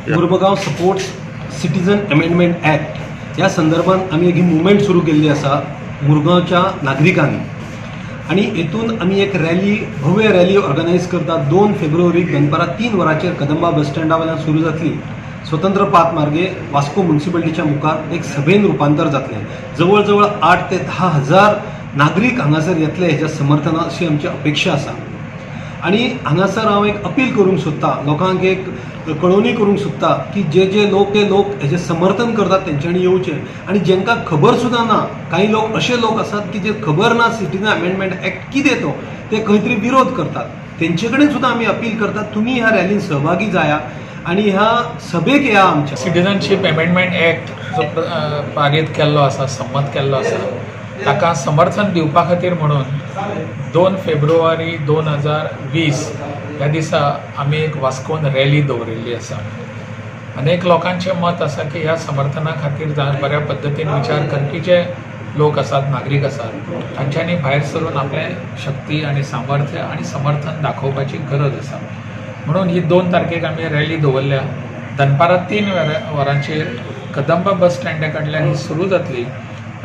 Mormugao supports citizen amendment act ह्या संदर्भात आमी एक मुवमेंट सुरू केल्ली आसा मुरगांवच्या नागरिकांनी आनी हेतून आमी एक रॅली, भव्य रॅली ऑर्गनायज करतात. 2 फेब्रुवारीक दनपारां 3 वरांचेर कदंबा बस स्टँडा वयल्यान सुरू जातली. स्वतंत्र पाथ मार्गे वास्को म्युनिसिपालिटीच्या मुखार एक सभेन रुपांतर जातलें. जवळ जवळ 8 ते 10 हजार नागरीक हांगासर येतले हेच्या समर्थनात अशी आमची अपेक्षा आसा. आनी हांगासर हांव एक अपील करूंक सोदता, लोकांक एक कळोवणी करूंक सोदता की जे जे लोक ते लोक हेजें समर्थन करतात तेंच्यांनी येवचें. आनी जेंकां खबर सुद्दां ना, कांय लोक अशे लोक आसात की जे खबर ना सिटीजन अमेंडमेंट एक्ट कितें तो, ते खंय तरी विरोध करतात, तेंचे कडेन सुद्दां आमी अपील करतात तुमी ह्या रॅलीन सहभागी जाया आनी ह्या सभेक या. आमच्या सिटीजनशीप अमेंडमेंट एक्ट जो पारीत केल्लो आसा, संमत केल्लो आसा, ताका समर्थन दिवपा खातीर म्हणून 2 फेब्रुवारी 2020 ह्या दिसा आमी एक वास्कोन रॅली दवरिल्ली आसा. अनेक लोकांचें मत आसा की ह्या समर्थना खातीर बऱ्या पद्दतीन विचार करपी जे लोक आसात, नागरीक आसात, तांच्यांनी भायर सरून आपलें शक्ती आनी सामर्थ्य आनी समर्थन दाखोवपाची गरज आसा. म्हणून ही 2 तारखेक आमी रॅली दवरल्या. दनपारां 3 वरांचेर कदंबा बस स्टँडा कडल्यान ही सुरू जातली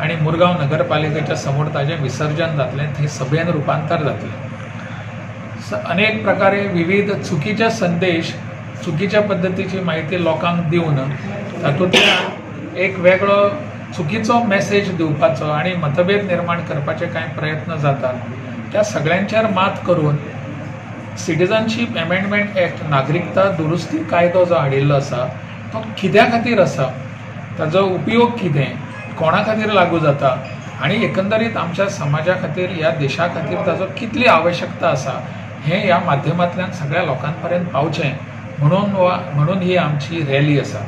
आनी मुरगांव नगरपालिकेच्या समोर ताजें विसर्जन जातलें, थंय सभेन रुपांतर जातलें. अनेक प्रकारे विविध चुकीचे संदेश, चुकीच्या पद्दतीची म्हायती लोकांक दिवन तातूंतल्यान एक वेगळो चुकीचो मेसेज दिवपाचो आनी मतभेद निर्माण करपाचे कांय प्रयत्न जातात. त्या सगळ्यांचेर मात करून सिटीजनशीप अमेंडमेंट एक्ट, नागरिकता दुरुस्ती कायदो जो हाडिल्लो आसा तो कित्या खातीर आसा, ताजो उपयोग कितें, कोणा खातीर लागू जाता आनी एकंदरीत आमच्या समाजा खातीर, ह्या देशा खातीर ताजो कितली आवश्यकता आसा हें ह्या माध्यमांतल्यान सगळ्या लोकां पर्यंत पावचें म्हणून ही आमची रॅली आसा.